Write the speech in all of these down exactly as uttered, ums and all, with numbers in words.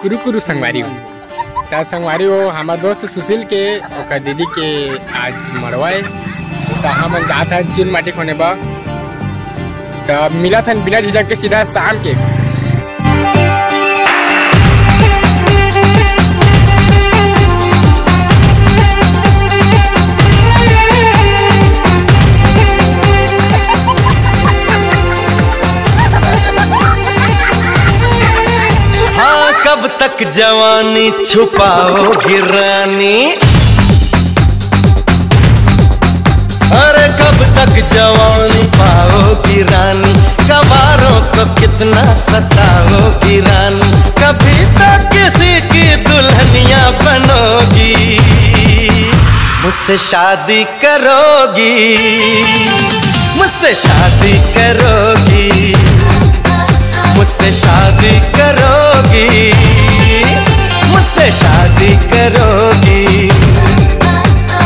कुरु कुरु संगवारी हो। त संगवारी हो, हमर दोस्त सुशील के ओकर दीदी के आज मड़वा ए। त हमन जात हन चून माटी खोने बर। त मिलत हन बिना झिझक के सीधा शाम के। हाँ, कब तक जवानी छुपाओगी रानी? अरे, कब तक जवानी छुपाओगी रानी? कवारों को कितना सताओगी रानी? कभी तो किसी की दुल्हनिया बनोगी। मुझसे शादी करोगी, मुझसे शादी करोगी, मुझसे शादी करोगी, मुझसे शादी करोगी।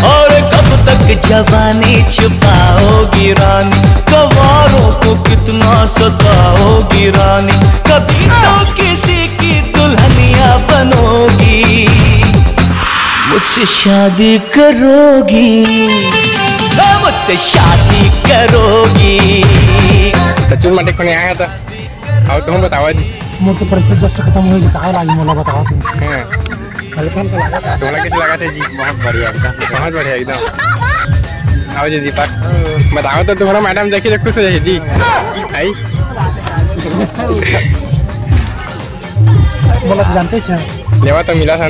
और कब तक जवानी छुपाओगी रानी? कवारों को कितना सताओगी रानी? कभी तो किसी की दुल्हनिया बनोगी। मुझसे शादी करोगी, हाँ, मुझसे शादी करोगी। त चून माटी खोने आए हन त, अउ तुम बतावा जी। मोर तो परीक्षा just खतम होइस, का लागी मोला बतावा तुम। हाँ। परेशान तो लागत हे। तोला कइसे लागत हे जी? बहुत बढ़िया एकदम। बहुत बढ़िया एकदम। आओ जी दीपक, बतावा तो तुम्हारा मैडम देखी तो खुश हो जाही जी। आई। मोला तो जानते ही छे। लेवा तो मिला था।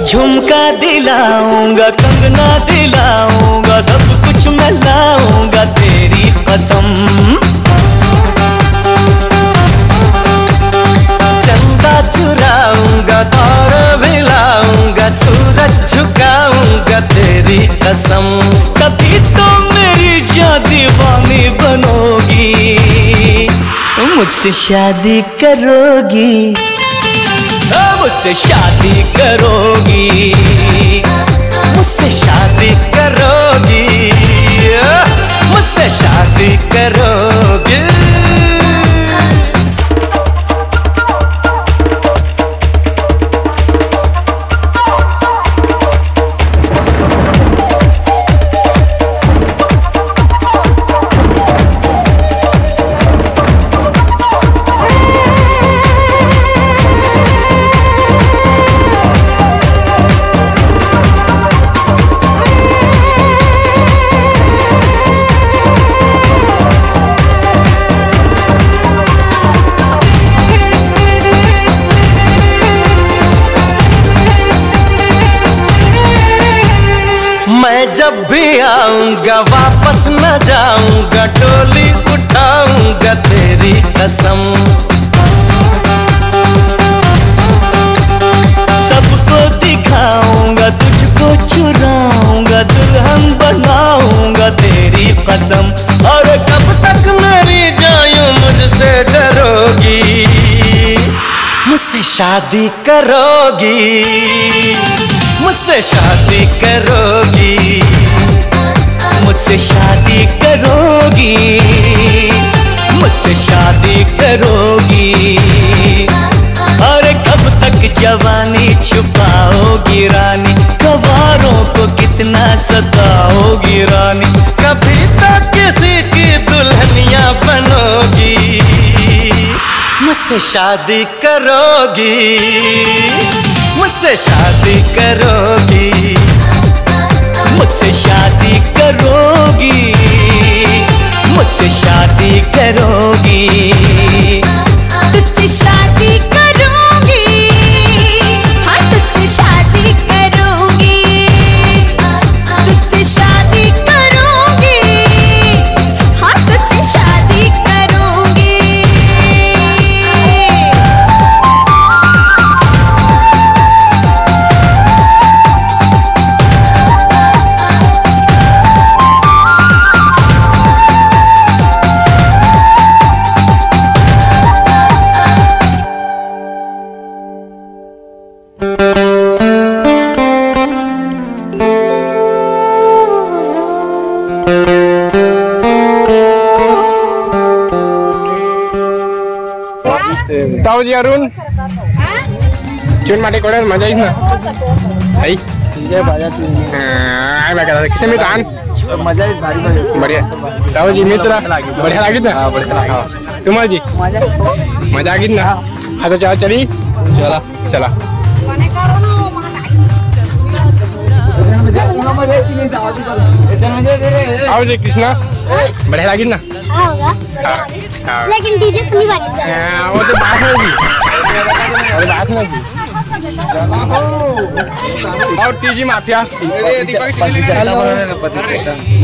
झुमका दिलाऊंगा, कंगना दिलाऊंगा, सब कुछ मैं लाऊंगा तेरी कसम। चंदा चुराऊंगा, तारा भी लाऊंगा, सूरज झुकाऊंगा तेरी कसम। कभी तो मेरी जान दीवानी बनोगी, मुझसे शादी करोगी, ओ मुझसे शादी करोगी, मुझसे शादी करोगी, ओ मुझसे शादी करोगी। मैं जब भी आऊंगा वापस न जाऊंगा, डोली उठाऊंगा तेरी कसम। सबको दिखाऊंगा, तुझको चुराऊंगा, दुल्हन बनाऊंगा तेरी कसम। और कब तक मेरी जान यूं मुझसे डरोगी? मुझसे शादी करोगी, मुझसे शादी करोगी, मुझसे शादी करोगी, मुझसे शादी करोगी। और कब तक जवानी छुपाओगी रानी, कवारों को कितना सताओगी रानी, कभी तो किसी की दुल्हनिया बनोगी। मुझसे शादी करोगी, मुझसे शादी करोगी, मुझसे शादी करोगी, मुझसे शादी करोगी, तुझसे शादी करूंगी, हाँ तुझसे शादी करूंगी, तुझसे शादी करूंगी, हाँ तुझसे शादी करूंगी। ताऊ जी अरुण, चुन माटी कोड़े मजा आइस ना? आई? हाँ, आग लगा था। किसे मित्र आन? मजा आइस, भारी मजा आइस। बढ़िया। ताऊ जी मित्र, बढ़िया लागिस ना? हाँ, बढ़िया लागिस। हाँ। तुम्हारा जी? मजा आगिस ना? हाँ, तो चला चली। चला, चला। आओ जी कृष्णा, बढ़िया लागिस ना? हाँ, होगा। हाँ, हाँ। लेकिन डीजे तो नहीं बजता। हाँ, वो तो बात नहीं जी। अरे बात नहीं जी। और टीजी माफिया। तो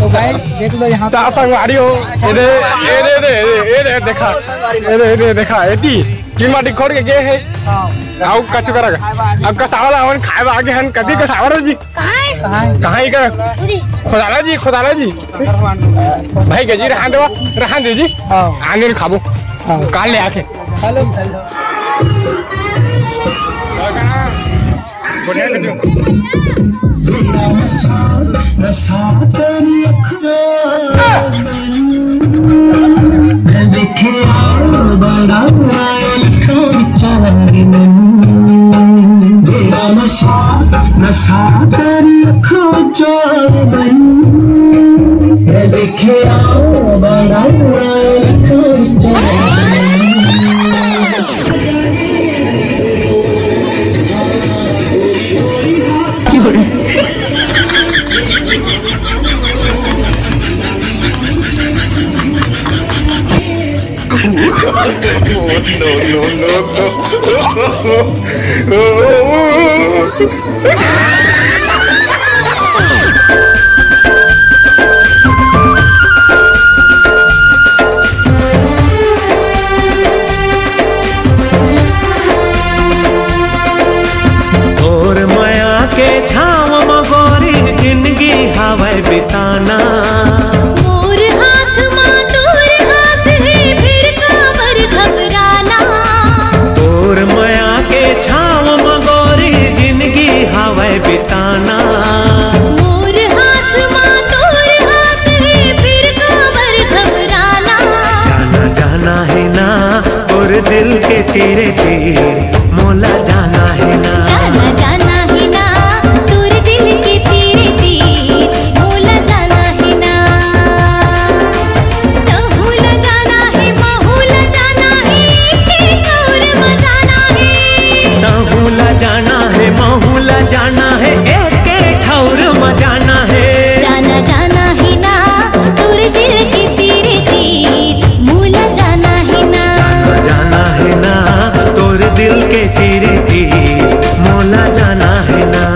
गाइस देख लो यहाँ पे। ता संगवारी हो। ए दे, ए दे, ए दे, ए दे, ए दे, देखा। ए दे, ए दे, देखा। एती, की माटी खोड़ के गए है। हाँ। आओ, कछु करा। अब कसावला हमन खाए बा आगे हन, कभी कसावला जी। कहाँ है? कहाँ है? कहाँ है का? उरी। खुदाला जी, खुदाला जी। भाई गजी रहन दो, रहन दे जी। हाँ। आने खाबो। हाँ। काल ले आके। Hello, hello. तोर मया के छाँव म गोरी जिनगी हावय बिताना। मोर हाथ म तोर हाथ हे, फिर काबर घबराना। तोर मया के छाँव म गोरी जिनगी हावय बिताना। मोर हाथ म तोर हाथ हे, फिर काबर घबराना। जाना जाना हे ना तोर दिल के तीरे तीर, मोला जाना हे ना। जाना जाना हे ना तोर दिल के तीरे तीर, मोला जाना हे ना। तहूँ ला जाना हे, महूँ ला जाना हे, एके ठौर म जाना हे। तहूँ ला जाना हे, महूँ ला जाना हे, एके ठौर म जाना हे। जाना जाना हे ना तोर दिल के तीरे तीर, मोला जाना हे ना। जाना जाना हे ना तोर दिल के तीरे तीर, मोला जाना हे ना।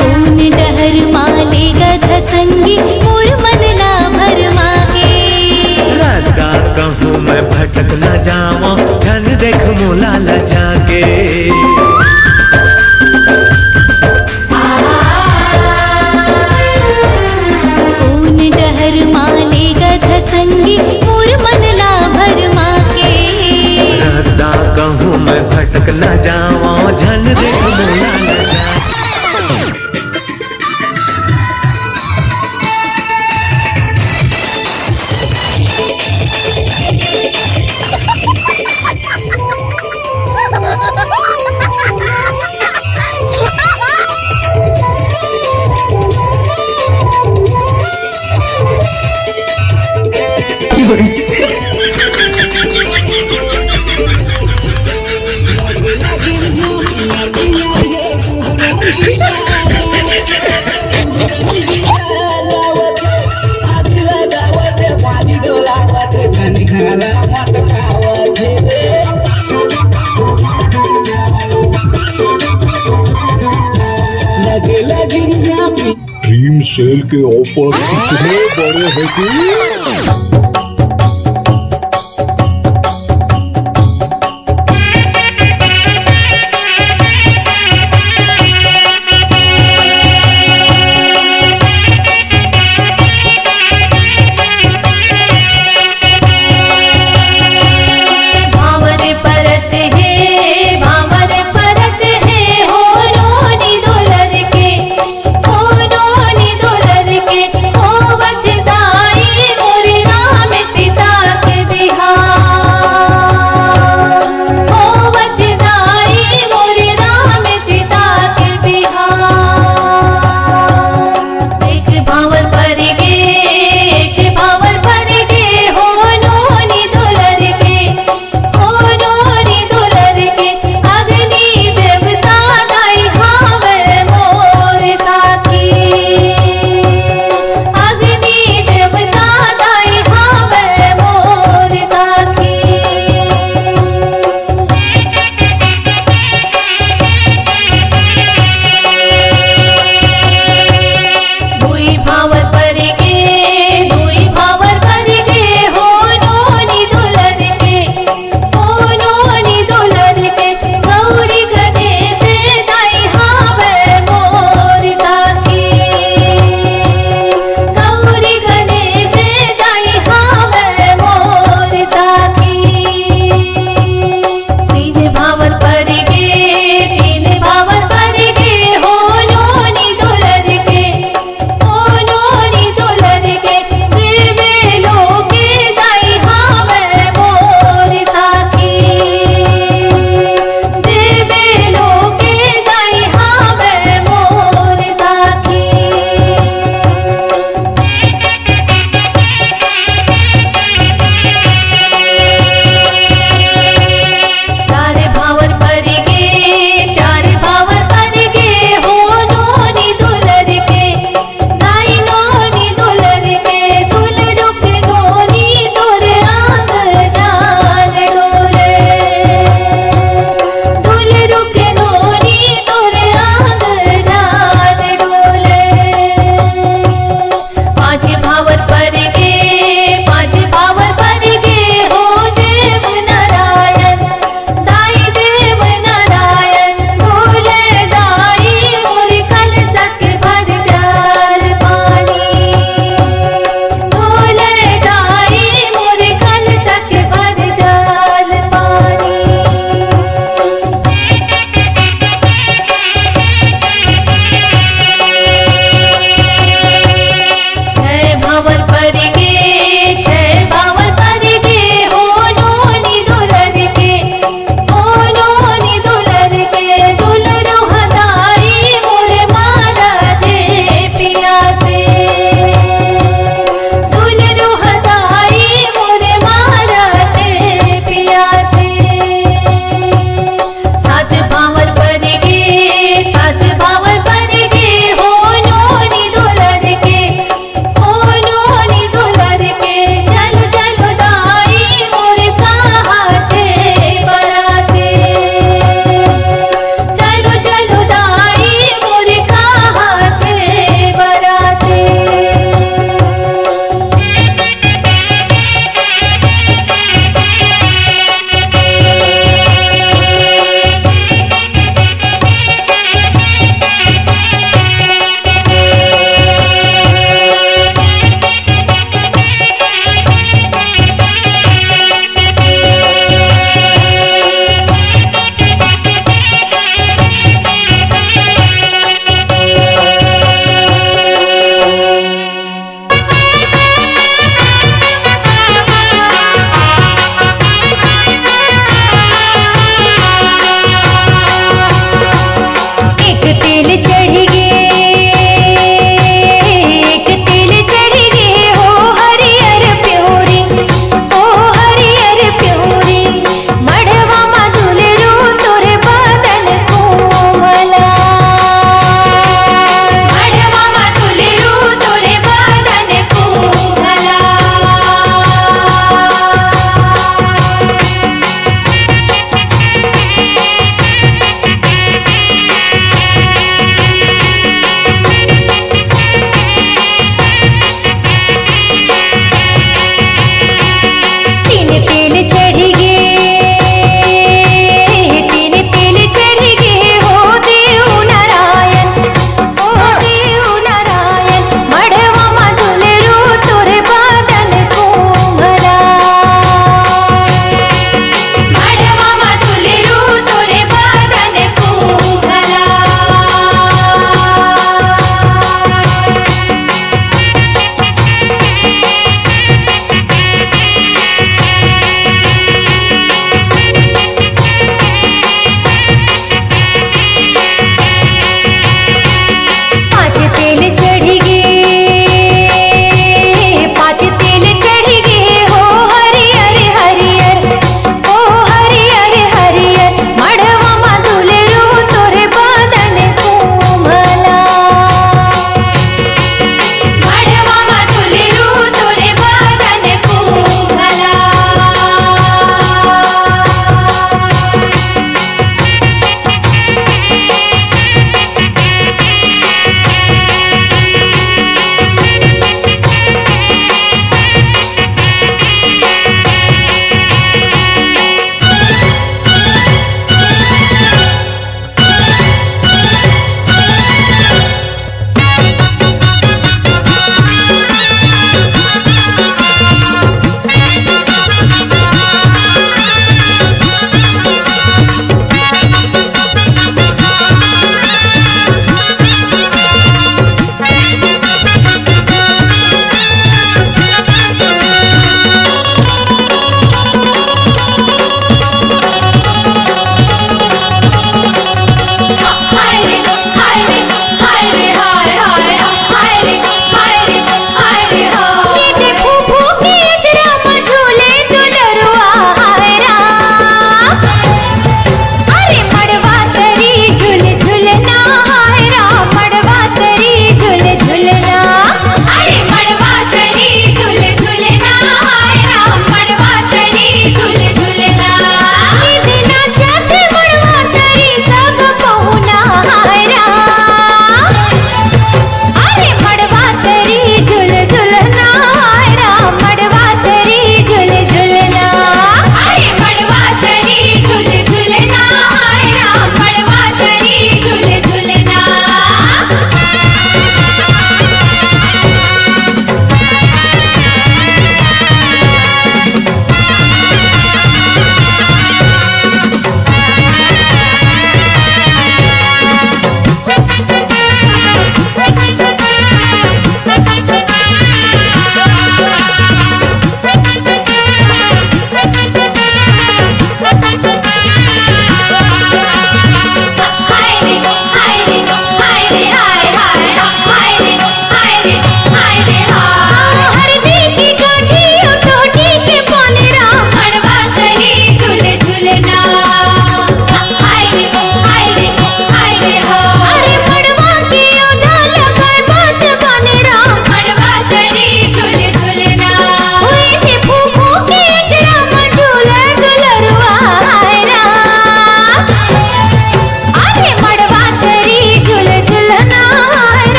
कोन डहर मा लेगत संगी मोर मन ला भरमा के। रद्दा कहूँ मैं भटक न जावं, झन देख मोला लजा के। कोन डहर मा लेगत संगी मोर मन ला भरमा के। रद्दा कहूँ मैं भटक न जावं, झन देख मोला लजा। सेल के ऑफर इतने बड़े हैं कि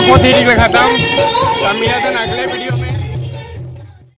बहुत ही खत्म। तब मिला था अगले